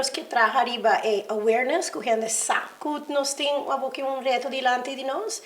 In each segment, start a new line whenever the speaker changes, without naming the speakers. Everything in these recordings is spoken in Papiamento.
Nos ke traha riba e awareness ku hende sa ku nos tin awoki un reto dilanti di nos.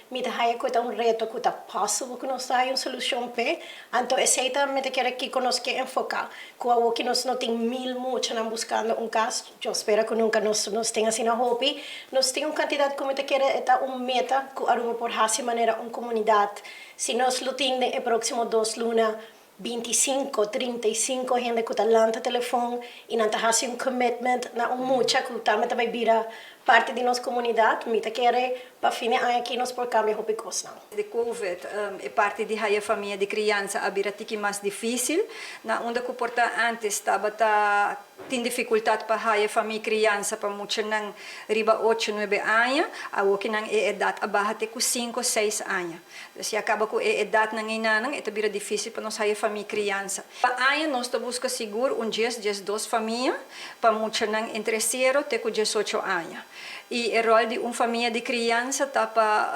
Mi ta haya ku e ta un reto ku ta possible ku nos ta haya un solushon p'e. Anto esei ta mi ta kere kiko nos ke enfoká. Ku awoki nos no tin 1000 muchanan buskando un kas, yo spera ku nunka nos nos tin asina hopi. Nos tin un kantidat ku mi ta kere e ta un meta ku Aruba por hasi manera un komunidat. Si nos lo tin den e próksimo 2 luna 25, 35 hende ku ta lanta telefòn i nan ta hasi un commitment na un mucha ku tambe ta bai bira parti di nos komunidat, mi ta kere pa fin di aña aki nos por kambia hopi kosnan.
De COVID, e parti di haya famia di kriansa a bira tiki mas difísil. Na unda ku por ta antes tabata tin difikultat pa haya famia kriansa pa muchanan riba 8, 9 aña, awokinan e edat a baha te ku 5, 6 aña. Dus ya kaba ku e edatnan einan, e ta bira difísil pa nos haya famia kriansa. Pa aña nos ta buska sigur un 10, 12 famia pa muchanan entre 0 te ku 18 aña. I e ròl di un famia di kriansa ta pa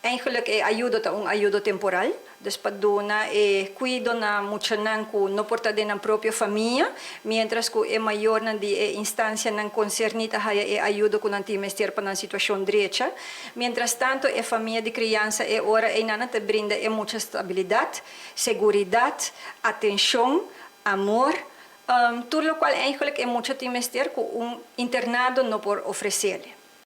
eigenlijk e ayudo ta un ayudo temporal, dus pa duna e kuido na muchanan ku no por ta den nan propio famia, mientras ku e mayornan di e instansianan konserní ta haya e ayudo ku nan tin mester pa nan situashon drecha. Mientras tanto, e famia di kriansa e ora einan ta brinda e mucha stabilidat, seguridat, atenshon, amor, tur lokual eigenlijk e mucha tin mester ku un internado no por ofresé.